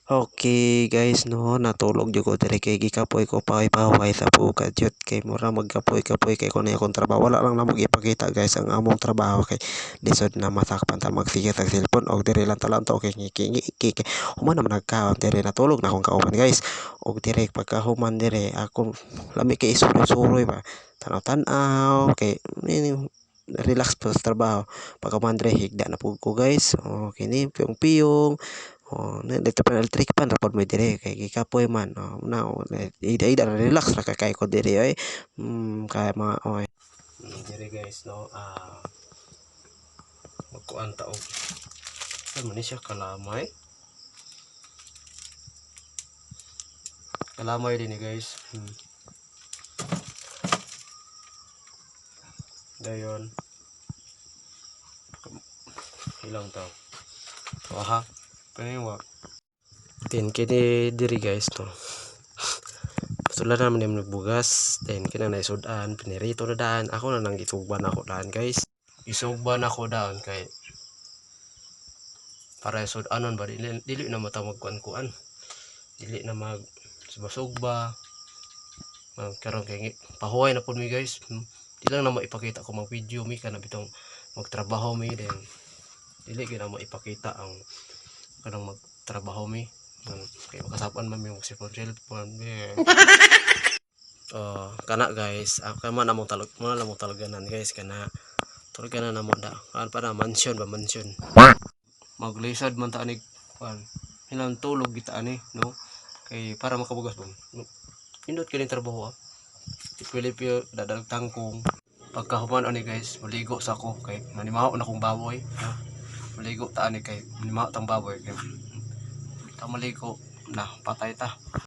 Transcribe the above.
Okay guys no, natulog jud ko diri kay gikapoy ko paway-paway sa bukad jud kay mura magkapoy-kapoy kay kuno akong trabaho. Wala lang namo ipakita guys ang among trabaho kay lisod na masakpan ta magsige sa cellphone og diri lang talang to kay ngiki kay human naman nagkaon diri, natulog na akong kauban guys. Og diri pagkahuman diri ako lami kay isuroy-suroy ba, tan-aw-tan-aw kay relax pa sa trabaho. Pagkahuman diri higda na pud ko guys. O kini piyong-piyong. Oh, electric fan, electric fan ra pod mi diri kay gikapoy man. Oh, na ida-ida relax ra kay ko diri oy. Kay mga oy. Diri guys no, magkuan ta og ano ni siya, kalamay. Kalamay din ni guys. Dayon. Ilang tao. Aha. Kaniwa. Then kini diri guys no. Sula naman yung nagbugas. Then kina na isudan, pinirito na daan. Ako na nang isugban ako daan guys. Isugban ako daan kay para isudanon ba, dili, dili na mata magkuan-kuan. Dili na mag sugba. Karon kay pahuway na pud mi guys. Di lang na maipakita ko mag video mi kana bitong magtrabaho mi, then dili gyud na maipakita ang kanang magtrabaho mi. Kay makasapan man mi mag cellphone cellphone. Oh, kana guys, kama na mo talag mo na mo talaganan guys, kana talaganan na mo da. Kan para mansion ba, mansion. Maglisod man ta ani kuan. Hilang tulog kita ani no. Kay para makabugas ba. Indot kini trabaho ah. Pilipyo dadag tangkong. Pagkahuman ani guys, maligo sa ako kay manimaho na kong baboy. No? Maligo ta ani kay manimaho tang baboy kay ta maligo na patay ta.